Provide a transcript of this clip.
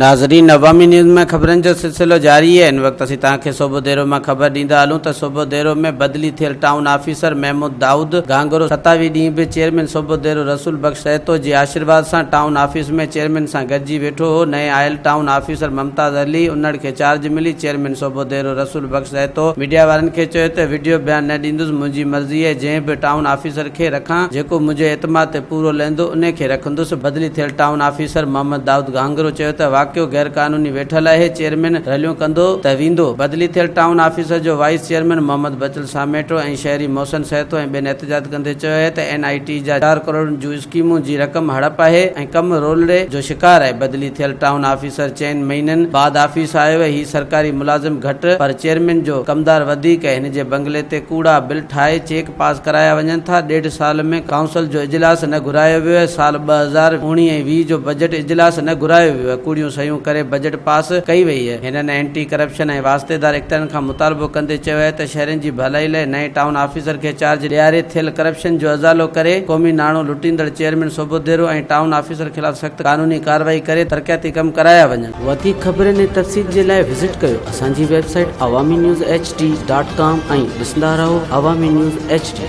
ناظرين عوامي نيوز ۾ خبرن جو سلسلو جاري آهي هن وقت اسين توهان کي صوبوديرو مان خبر ڏيندا هلون ته صوبوديرو ۾ بدلي ٿيل ٽائون آفيسر محمود دائود گهانگهرو ستاويهه ڏينهن به چيئرمين صوبوديرو رسول بخش سهتو جي آشيرواد سان ٽائون آفيس ۾ چيئرمين سان گڏجي ويٺو هو نئين آيل ٽائون آفيسر ممتاز علي انڙ کي چارج ملي چيئرمين صوبوديرو رسول بخش سهتو ميڊيا وارن کي چيو ته وڊيو بيان نه ڏيندس منهنجي مرضي آهي جنهن به ٽائون آفيسر کي رکان جيڪو منهنجي اعتماد تي پورو لهندو انهي کي رکندس، بدلي ٿيل ٽائون آفيسر محمد دائود گهانگهرو چيو ته واقعو غير قانوني ويٺل آهي، چيئرمين رليون ڪندو ته ويندو، بدلي ٿيل ٽائون آفيسر جو وائيس چيئرمين محمد بچل ساميٽو ۽ شهري محسن سهتو ۽ ٻين احتجاج ڪندي چيو آهي ته اين آء ٽي جا چار ڪروڙن جون اسڪيمون جي رقم هڙپ آهي ۽ ڪم رولڙي جو شڪار آهي، بدلي ٿيل ٽائون آفيسر چئن مهينن بعد آفيس آيو هي سرڪاري ملازم گهٽ پر چيئرمين جو ڪمدار وڌيڪ هن جي بنگلي تي ڪوڙا بل ٺاهي چيڪ پاس ڪرايا وڃن ٿا، ڏيڍ سال ۾ ڪائونسل جو اجلاس نه گهرايو ويو آهي، سال 2019 ۽ 20 جو بجيٽ اجلاس نه گهرايو ويو آهي، ڪوڙيون صحيحون ڪري بجيٽ پاس ڪئي وئي آهي. هنن اينٽي ڪرپشن ۽ واسطيدار اختيارين کان مطالبو ڪندي چيو آهي ته شهرين جي ڀلائي لاء نئين ٽائون آفيسر کي چارج ڏياري ٿيل ڪرپشن جو ازالو ڪري قومي ناڻو لٽيندڙ چيئرمين سوڀوديرو ۽ ٽائون آفيسر خلاف سخت قانوني ڪارروائي ڪري ترقياتي ڪم ڪرايا وڃن. وڌيڪ خبرن ۽ تفصيل جي لاء وزٽ ڪيو اسان جي website Awami news H D dot com ۽ ڏسندا رهو عوامي نيوز ايڇ ڊي.